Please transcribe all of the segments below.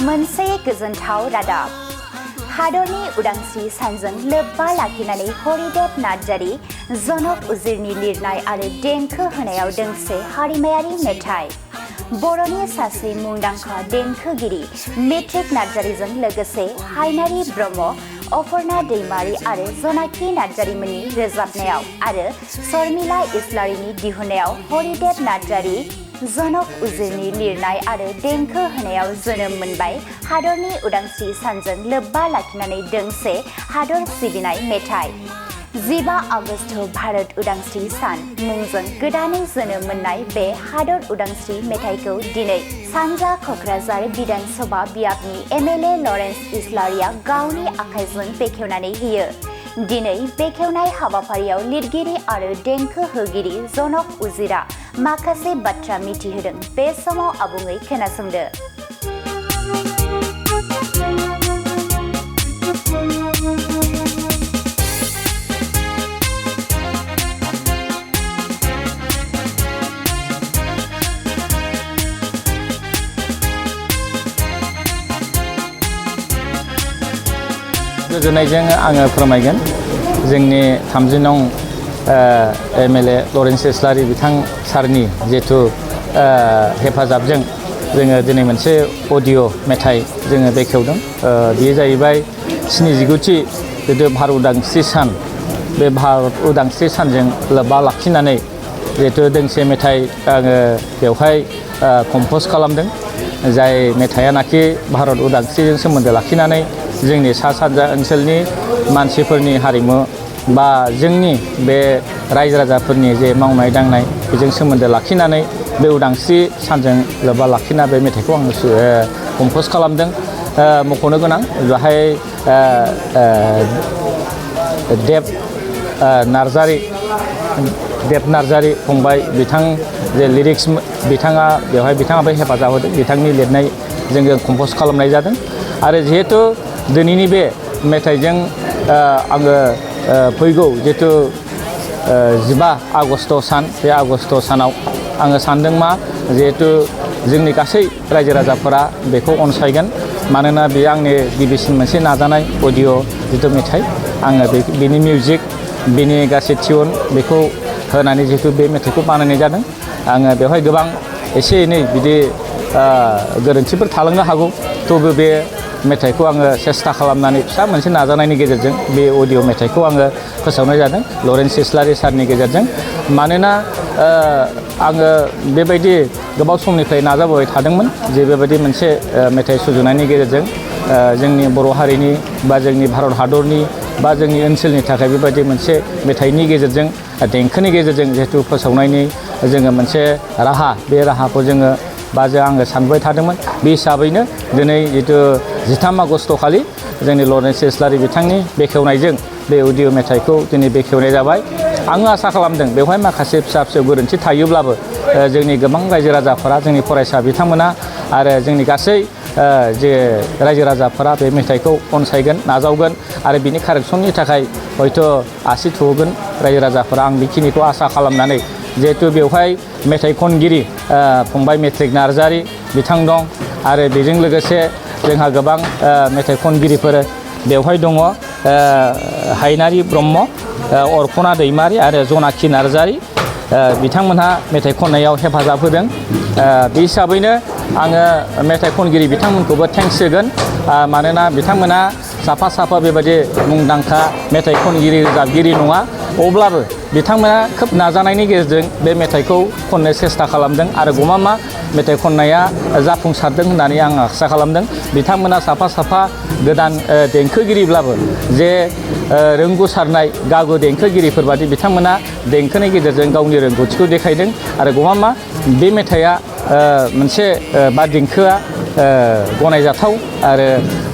मोनसे गोजोनथाव रादाब हादरनि उदांस्रि सानजों लोब्बा लाखिनानै हरिदेव नार्जारी जनक उजिरनि लिरनाय आरो देंखो होनायाव दोंसे हारिमायारि मेथाइ बर'नि सासे मुंदांखा देंखोगिरि मेट्रिक नार्जारीजों लोगोसे हायनारि ब्रह्म अपर्णा दैमारी आरो जनाखि नार्जारीमोननि रोजाबनायाव आरो शर्मिला इस्लारिनि दिहुननायाव हरिदेव नार्जारी जनक उजिरनि लिरनाय आरो देंखो होनायाव जोनोम मोनबाय हादरनि उदांस्रि सानजों लोब्बा लाखिनानै दोंसे हादर सिबिनाय मेथाइ 15 आगस्ट भारत उदांस्रि सान मुंजों गोदानै जोनोम मोननाय बे हादर उदांस्रि मेथाइखौ दिनै सानजा क'क्राझार बिधान सभा बियाबनि एमएलए लरेन्स इस्लारिया गावनि आखाइजों बेखेवनानै होयो। दिनै बेखेवनाय हाबाफारियाव लिरगिरि आरो देंखो होगिरि जनक उजिरा माखासे बाथ्रा मिथिहोदों। बे समाव आबुङै खोनासंदो। गोजोननायजों आङो फोरमायगोन जोंनि 30 नं एमएलए लरेन्स इस्लारि बिथां सारनि जिहेथु हेफाजाबजों जोङो दिनै मोनसे अडिअ मेथाइ जोङो बेखेवदों। बेयो जाहैबाय 79थि जिहेतु भारत उदांस्रि सान बे भारत उदांस्रि सानजों लोब्बा लाखिनानै जिहेतु दोंसे मेथाइ आङो बेवहाय कम्प'ज खालामदों। जाय मेथाइयानाखि भारत उदांस्रिजों सोमोन्दो लाखिनानै जोंनि सा सानजा ओनसोलनि मानसिफोरनि हारिमु बा जोंनि बे रायजो राजाफोरनि जे मावनाय दांनाय बेजों सोमोन्दो लाखिनानै बे उदांस्रि सानजों लोब्बा लाखिना बे मेथाइखौ आं कम्प'ज खालामदों। मख'नो गोनां बेहाय देब नार्जारी फंबाय बिथां जे लिरिक्स बिथाङाबो हेफाजाब होदों। बिथांनि लिरनाय जों कम्प'ज खालामनाय जादों आरो जिहेतु दिनैनि बे मेथाइजों आङो फैगौ जिहेतु 15 आगस्ट सान बे आगस्ट सानाव आङो सानदों मा जिहेतु जोंनि गासै रायजो राजाफोरा बेखौ अनसायगोन। मानोना बेयो आंनि गिबिसिन मोनसे नाजानाय अडिअ जिथु मेथाइ आङो बेनि मिउजिक बेनि गासै टिउन बेखौ होनानै जिहेतु बे मेथाइखौ बानायनाय जादों। आङो बेवहाय गोबां एसे एनै बिदि गोरोन्थिफोर थालांनो हागौ। थेवबो बे मेथाइखौ आङो सेस्था खालामनानै फिसा मोनसे नाजानायनि गेजेरजों बे अडिअ मेथाइखौ आङो फोसावनाय जादों लरेन्स इस्लारि सारनि गेजेरजों। मानोना आङो बेबायदि गोबाव समनिफ्राय नाजाबोबाय थादोंमोन जे बेबायदि मोनसे मेथाइ सुजुनायनि गेजेरजों जोंनि बर' हारिनि बा जोंनि भारत हादरनि बा जोंनि ओनसोलनि थाखाय बेबायदि मोनसे मेथाइनि गेजेरजों देंखोनि गेजेरजों जिहेतु फोसावनायनि जोङो मोनसे राहा बे राहाखौ आङो सानबाय थादोंमोन। बे हिसाबैनो दिनै जितु 13 आगस्ट खालि जोंनि लरेन्स इस्लारि बिथांनि बेखेवनायजों बे अडिअ मेथाइखौ दिनै बेखेवनाय जाबाय। आङो आसा खालामदों बेवहाय माखासे फिसा फिसौ गोरोन्थि थायोब्लाबो जोंनि गोबां रायजो राजाफोरा जोंनि फरायसा बिथांमोना आरो जोंनि गासै जे रायजो राजाफोरा बे मेथाइखौ अनसायगोन नाजावगोन आरो बिनि कारेक्सननि थाखाय हयथ' आसि थुहोगोन रायजो राजाफोरा। आं बेखिनिखौ आसा खालामनानै जिहेतु बेवहाय मेथाइ खनगिरि फंबाय मेट्रिक नार्जारी बिथां दं आरो बेजों लोगोसे जोंहा गोबां मेथाइ खनगिरिफोर बेवहाय दङ। हायनारि ब्रह्म अपर्णा दैमारी आरो जनाखि नार्जारी बिथांमोनहा मेथाइ खननायाव हेफाजाब होदों। बे हिसाबैनो आङो मेथाइ खनगिरि बिथांमोनखौबो थेंक्स होगोन। मानोना बिथांमोना साफा बेबायदि मुंदांखा मेथाइ खनगिरि रोजाबगिरि नङा अब्लाबो बिथांमोना खोब नाजानायनि गेजेरजों बे मेथाइखौ खननो सेस्था खालामदों आरो गमामा मेथाइ खननाया जाफुंसारदों होननानै आं आसा खालामदों। बिथांमोना साफा गोदान देंखोगिरिब्लाबो जे रोंगौसारनाय गागु देंखोगिरिफोर बादि बिथांमोना देंखोनि गेजेरजों गावनि रोंगौथिखौ देखायदों आरो गमामा बे मेथाइया मोनसे बा देंखोआ गनायजाथाव आरो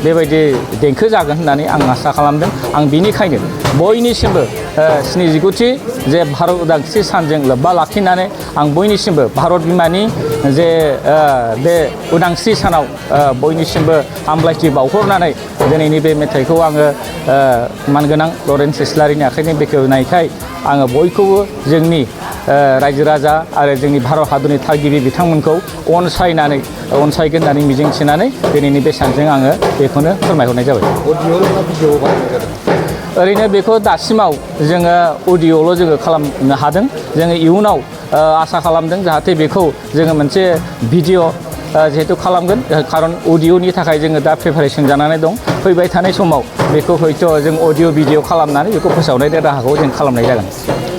बेबायदि देंखो जागोन होननानै आं आसा खालामदों। आं बिनिखायनो बयनिसिमबो 79थि जे भारत उदांस्रि सानजों लोब्बा लाखिनानै आं बयनिसिमबो भारत बिमानि जे बे उदांस्रि सानाव बयनिसिमबो हामलायथि बावहरनानै दिनैनि बे मेथाइखौ आङो मानगोनां लरेन्स इस्लारिनि आखाइजों बेखेवनायखाय आङो बयखौबो जोंनि रायजो राजा आरो जोंनि भारत हादरनि थागिबि बिथांमोनखौ अनसायगोन होननानै मिजिंथिनानै दिनैनि बे सानजों आङो बेखौनो फोरमायहरनाय जाबाय। ओरैनो बेखौ दासिमाव जोङो अडिअ'ल' जोङो खालामनो हादों। जोङो इयुनाव आसा खालामदों जाहाथे बेखौ जोङो मोनसे भिडिअ' जिहेतु खालामगोन, खारन अडिअ'नि थाखाय जोङो दा प्रिपारेसन जानानै दं। फैबाय थानाय समाव बेखौ हयथ' जों अडिअ' भिडिअ' खालामनानै बेखौ फोसावनायनि राहाखौ जों खालामनाय जागोन।